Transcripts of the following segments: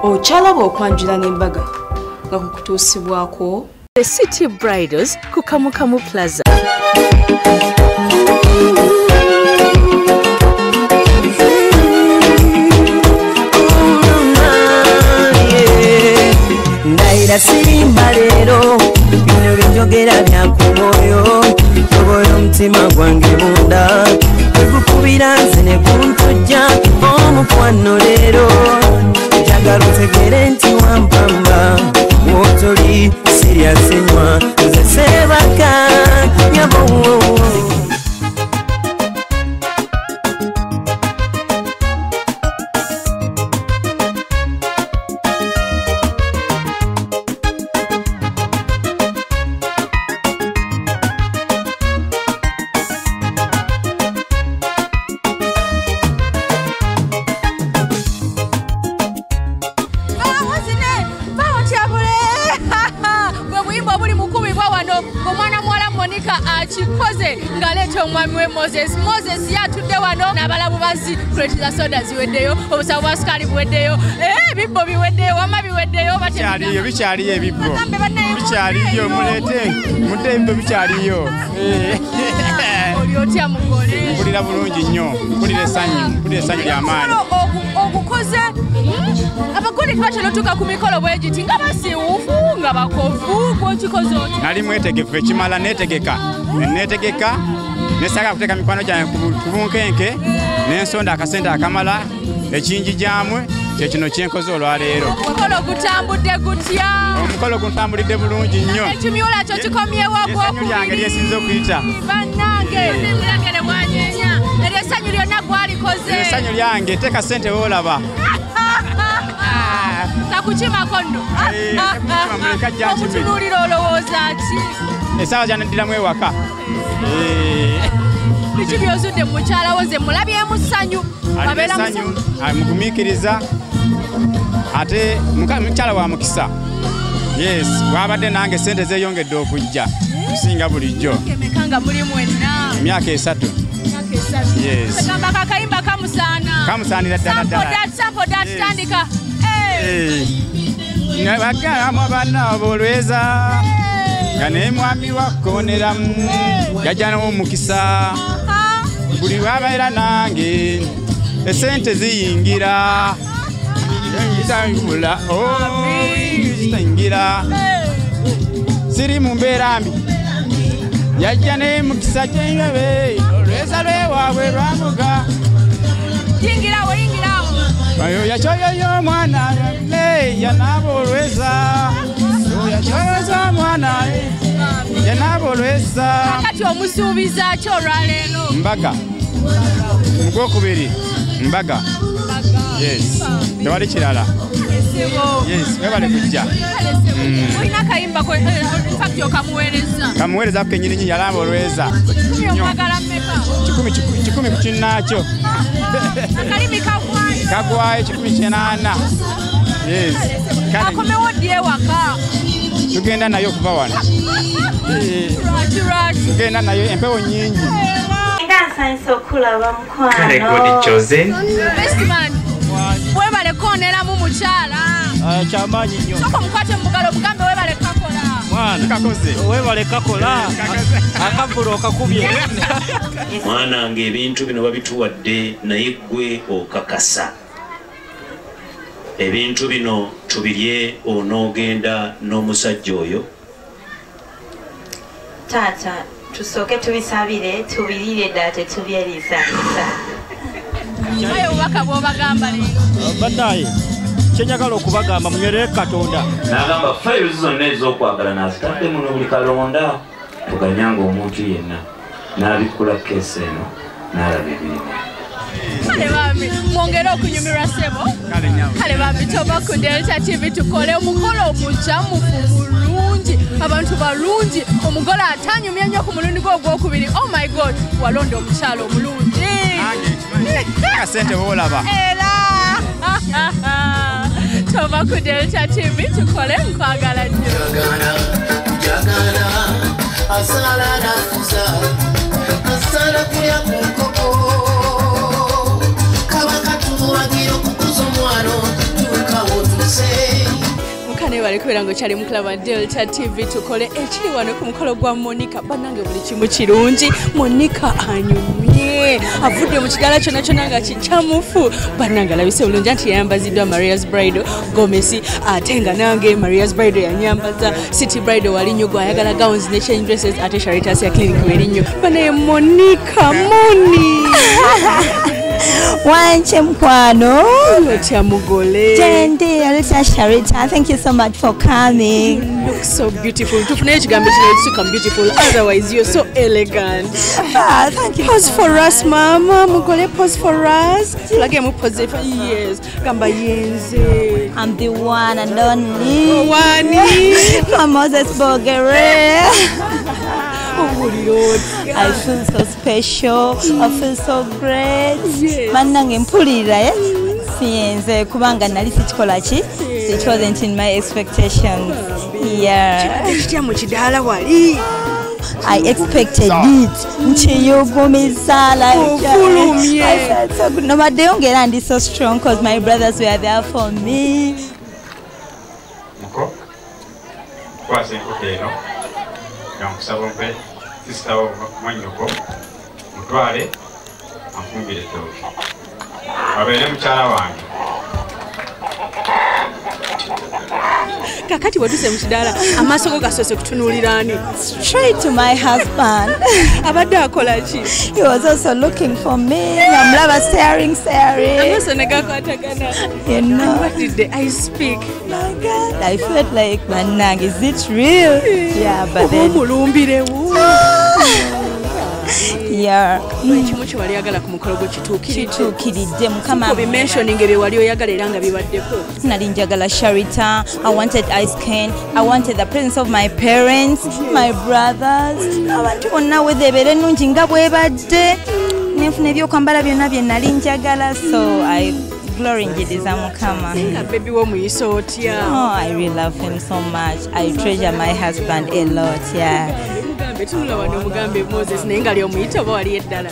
Okyalaba okwanjula n'embaga nga kukutuusibwako The City Bridals ku Kamukamu Plaza. Ndayira sirimba leero, bino bye njogera bya ku mwoyo, tobola omutima gwange munda, tegukubira nze ne guntujja omukwano leero, njagala otegere nti wampamba, w'otoli sirya sinywa, nze seebaka nyabo. Akikoze ng'aleeta omwami we Moses. Moses yatudde wano n'abalabu bazzi kreti za soda ziweddeyo, obusawo bwa sukaali buweddeyo, ebibbo biweddeyo, wamma biweddeyo. Bikyaliyo, bikyaliyo ebibbo. Bikyaliyo, muleete, mudde ebibbo bikyaliyo. Oli otya mugole? Mpulira bulungi nnyo, mpulira essanyu, mpulira essanyu ly'amaanyi. Ogukoze abagole tebatera otuuka ku mikolo bwe giti nga basiiwuufu nga bakovu, gw'okikoze otya? Nali mwetegefu ekimala, neetegeka. Neetegeka, nesaagala kuteeka mikwano gyange ku bunkenke, n'ensonda akasente akamala, ekinjijamwe kye kino kye nkoze olwaleero. Omukolo gutambudde gutya? Omukolo gutambulidde bulungi nnyo. Ekimyula kyo kikomyewo ogwokubiri. Essanyu lyange lyesinze okuyita. Bannange, mulagere bwanyeenya. Eryo essanyu lyonna gwalikoze. Essanyu lyange, teeka ssente w'olaba. Takukimako nno. Omutunuulira olowooza ki? Essaawa gy'anaddiramu ewaka. Biki by'ozudde mu mukyala wo? Nze mulabyemu ssanyu. Alina essanyu, mugumiikiriza, ate mukyala wa mukisa. Yes, bw'abadde nange ssente zeeyongedde okujja kusinga bulijjo. Emeka nga muli mwenna? Emyaka 3. Yes. Gamba akayimba kamusaana. Kamusaanira ddala ddala. Sample that, tandika. Bagamba abaana bolweza nga ne mwami wakoneramu yajja n'omukisa, buli lw'abeera nange essente ziyingira, ziyingira, siri mu mbeera mbi, yajja n'emukisa kyengabe olweza lwewaabwe lwamuga. Yingirawo, yingirawo. Yakyoyoyo omwana yanaaba olweza, yakyoyoza omwana yanaaba olweza. Kakati omusuubiza ki olwaleero? Mbaga. Mu gwokubiri mbaga. Yes, tewali kirala. Yes, webale kujja. Olina akayimba in fact okamuweereza. Kamuweereza ku kennyini yalamba olweza. Omwagala mmeka? 10 ku kinnaakyo. Akalimi kagwayo. Kagwayo 180. Yes. Akomewo ddi ewaka? Tugenda nayo okuva wano. Lwaki lwaki? Tugenda nayo, empewo nnyingi. Nga nsanyuse okulaba mukwano. Kale God chosen. Best man. Webale kooneramu mukyala. Kyamaanyi nnyo. Sooka omukwate mu bugalo omugambe webale kakola. Mwana. Kakoze. Webale kakola. Akavula okakubye. Mwana nga ebintu bino babituwadde naye ggwe okakasa. Ebintu bino tubirye onoogenda n'omusajja oyo. Taata, tusooke tubisabire, tubirire ddala tetubyeriisaasa. Aye obubaka bw'obagamba leero. Bannaye, kye njagala okubagamba munywerere Katonda. N'agamba files zonna ez'okwagala n'azitadde muno buli kalonda, tuganyanga omuntu yenna n'abikkula keesi eno n'alaba ebirimu. Kale bambi, mwongere okunyumirwa ssebo. Kale bambi, tova ku Delta TV tukole omukolo omukyamufu mulungi, abantu balungi, omugole atanyumya nnyo ku mulundi gwe ogwokubiri. Oh my God, walonda omukyala omulungi. Akasente bw'olaba. Era tova ku Delta TV tukole, nkwagala nnyo. Njagala, asala nakuza, asala kulya ku nkoko. Kabaka tumuwagira okukuza omwana, tuukawo tuse. Webale kubeera ng'okyali mu kulaba Delta TV. Tukole ekiri wano ku mukolo gwa Monica. Bannange buli kimu kirungi. Monica anyumye, avudde mu kidaala kyonna kyonna nga kikyamufu. Bannange alabise bulungi anti yayambaziddwa Maria's Bridal Gomesi, ate nga nange Maria's Bridal yanyambaza. City Bridal wali nnyo, gwayagala gowns ne change dresses, ate Charitas ya clinic weri nnyo. Banaye Monica, Moni Wanche mkwano. Otya mugole? Jendi, Alisa Sharita, thank you so much for coming. You look so beautiful. Tufune ekigambo kino ekisuka beautiful. Otherwise you're so elegant. Ah, thank you. Pose for us, mama. Mugole, pose for us. Tulage mu pose for yes. Gamba yenze. I'm the one and only. Wani. From Moses Bogere. I feel so special. I feel so great. Bannange mpulira siyenze kubanga nali sikikola ki. It wasn't in my expectations. Yeah. Kitya mu kidaala wali. I expected it. Nchiyugumisa like I felt so good. No, but they ndi so strong because my brothers were there for me. Muko. Kwase enkoko eno. Nkusaba mpe sisita mwannyoko mutwale anfumbire ettooke abeere mukyala wange. Kakati watuse mu kidaala amaaso go gasoose kutunuulira ani? Straight to my husband. Abadde akola ki? He was also looking for me. Namulaba staring. Amaaso ne gakwatagana. You know. And what did the eyes speak? My God, I felt like, bannange, is it real? Yeah, but then... Omulumbirewo. Yeah. Ekimu kye wali oyagala ku mukolo gwo kituukiridde. Kituukiridde, Mukama. Obimentioning ebyo wali oyagala era nga bibaddeko. Nali njagala Sharita, I wanted ice cream, I wanted the presence of my parents, my brothers. Abantu bonna weebeere ennungi nga bwebadde. Nenfuna ebyokwambala byonna bye nali njagala, so I glory njiriza Mukama. Nga baby wo muyisa otya? Oh, I really love him so much. I treasure my husband a lot, yeah. Tunula wano mugambe Moses naye nga ly'omuyita oba wali eddala.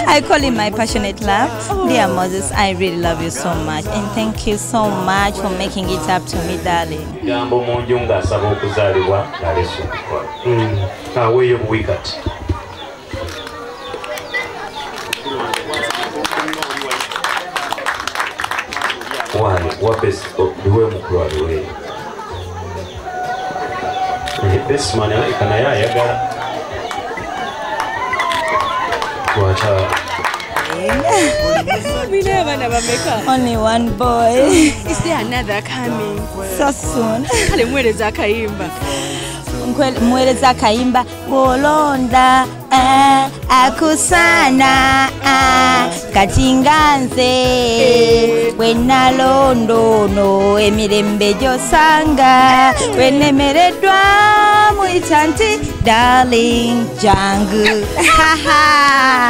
I call him my passionate love. Dear Moses, I really love you so much and thank you so much for making it up to me, darling. Gambo mu nju ng'asaba okuzaalibwa ng'aleese omukolo. Aweeyo buwi kati. Wani wa biwe mukulu abiweeyo. This man alabika naye ayagala. Lwaki Mulina abaana bameka? Only one boy. Is there another coming? So soon. Kale muweereza akayimba. Muweereza akayimba golonda akusana kati nga nze bwe nalondono emirembe gy'osanga bwe nnemereddwa muyita nti darling jangu.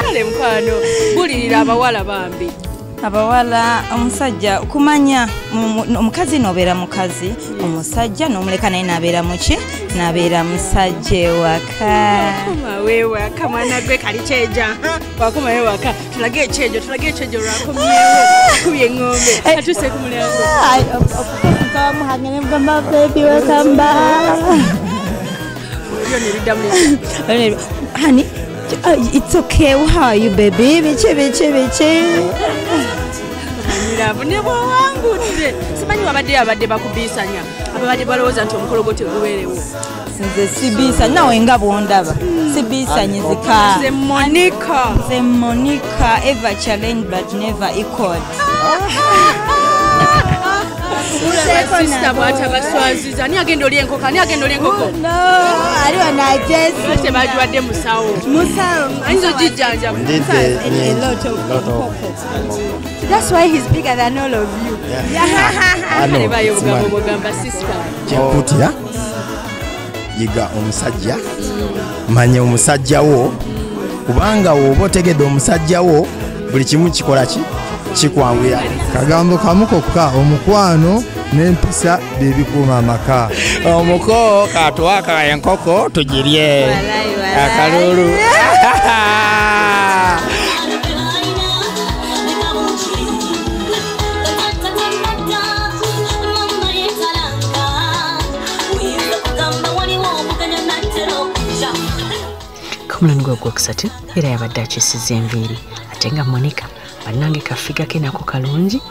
Kale mukwano bulirira abawala bambi. Abawala omusajja kumanya omukazi n'obeera mukazi, omusajja n'omuleka naye n'abeera muki, n'abeera musajja ewaka. Wakoma weewaka mwana gwe kali kyeja. Wakoma weewaka tulage ekyejo, tulage ekyejo lwakomyewo akubye eŋŋombe atuuse ku mulyango. Nkamuhangene mugamba baby welcome back. Olyo ne liddamu. Honey, it's okay, how are you baby? Biki biki biki. Ne bw'owangudde simanyi wabadde abadde bakubiisanya ababadde balowooza nti omukolo gwo tegubeerewo. Nze sibiisa nawe nga bw'ondaba sibiisanyizika. Nze Monica. Nze Monica, ever challenged but never equaled. Sister bw'atabaswaziza ani agenda olya enkoko? Ani agenda olya enkoko? No, aliwo najesi. Lwaki tebagiwadde musawo? Musawo. Ayinza ogijjanjaba. A lot of nkoko. That's why he's bigger than all of you. I know. Sister. Kyekutya yiga omusajja, manya omusajja wo, kubanga woba otegedde omusajja wo buli kimu kikola ki kikwanguyira. Kagambo kamu kokka, omukwano n'empisa bye bikuuma amaka. Omuko katuwaka enkoko tugirye akalulu. Ku mulundi gwe ogwokusatu era yabadde akyusiza enviiri, ate nga Monica bannange kafiga ke nako kalungi,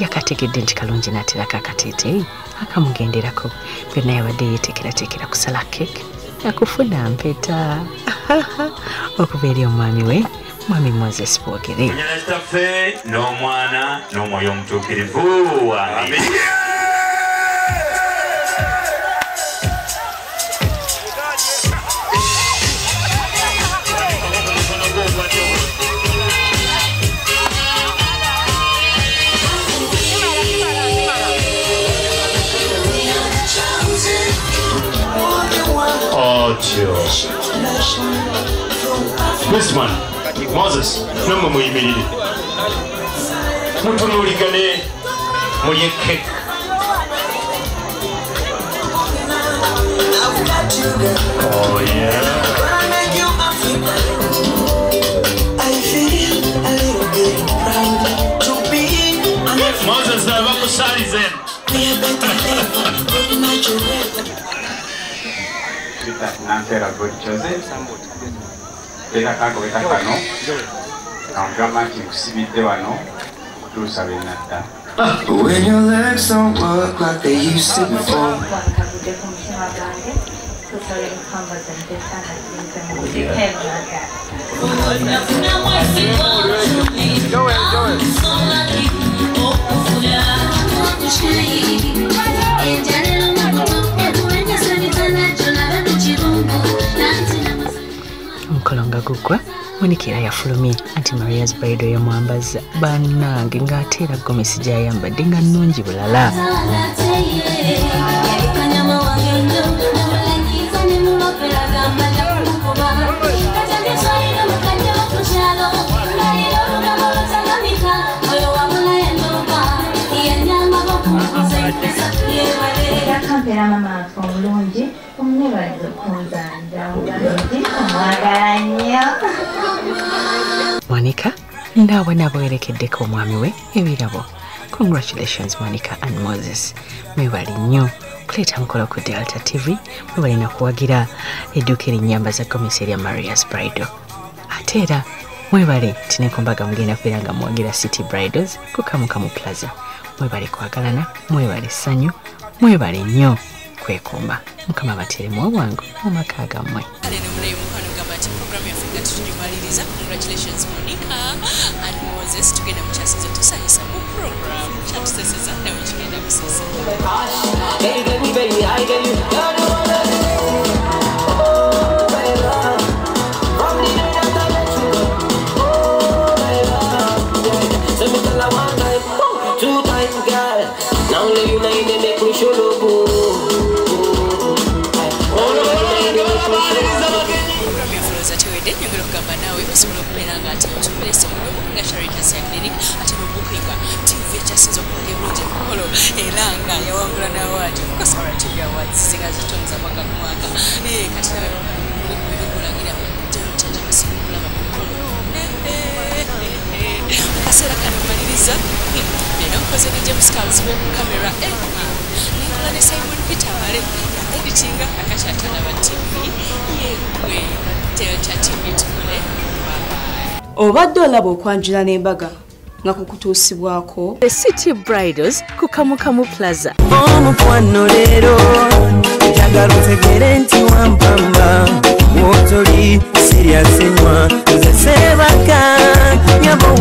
yakategedde nti kalungi n'aterako akateeteeyi akamugenderako. Byonna yabadde yeeteekerateekera kusala keeki nakufuna mpeta okuva eri omwami we, Mwami Moses Bwogere. Kitaffe n'Omwana n'Omwoyo Omutuukirivu. Amen. Otyo. This man, Moses, nammwe muyimirire. Mutunuuligane mulye cake. Oh yeah. Moses, bakusaalize. Nampera God Joseph era kagobeka kano agamba nti nkusibidde wano okutuusa lwe nadda. When your legs don't work like they used to before. Omukolo nga guggwa, Monica era yafulumye anti Maria's Bridal yamwambaza bannange ng'ate era gomesi gy'ayambadde nga nnungi bulala. Yakampera mama waffe omulungi, omwebaza okunzanja omulungi, omwagala nnyo. Monica ng'awa n'abawerekeddeko omwami we ebirabo. Congratulations Monica and Moses. Mwebale nnyo kuleeta mukolo ku Delta TV, mwebale na kuwagira edduuka erinnyamba za gomesi erya Maria's Bridal. Ate era mwebale nti ne ku mbaga mugenda kubeera nga muwagira City Bridals ku Kamukamu Plaza. Mwebale kwagalana, mwebale ssanyu, mwebale nnyo kwekuuma. Mukama abateeremu obwangu mu maka gammwe. Kale ne mulayi mukwano gamba nti programu yaffe nga tugimaliriza. Congratulations Monica and Moses, tugenda mu kyasinze tusanyusa mu program kyatuseseza nawe kigenda kusesa. Nyongera okugamba naawe osobola okubeera nga ate otumbira essimu n'obukinga Charitas ya Clinic ate n'obukinga TV ekyasinze okukola ebirungi emikolo era nga yawangula n'awaadi Kosara TV Awards singa zitonza mwaka ku mwaka. Kati nawe okulagira Delta gye basinga okulaba ku mikolo. Mu kaseera kano mmaliriza leero nkoze ne James Carlswe ku kamera nenkola ne Simon Peter Male ya editinga akakyatalaba TV yegwe Delta TV tukole. Obadde olaba okwanjula n'embaga nga kukutuusibwako The City Bridals ku Kamukamu Plaza. Omukwano leero njagala otegere nti wampamba wotoli sirya sinywa nze sebaka nyabo.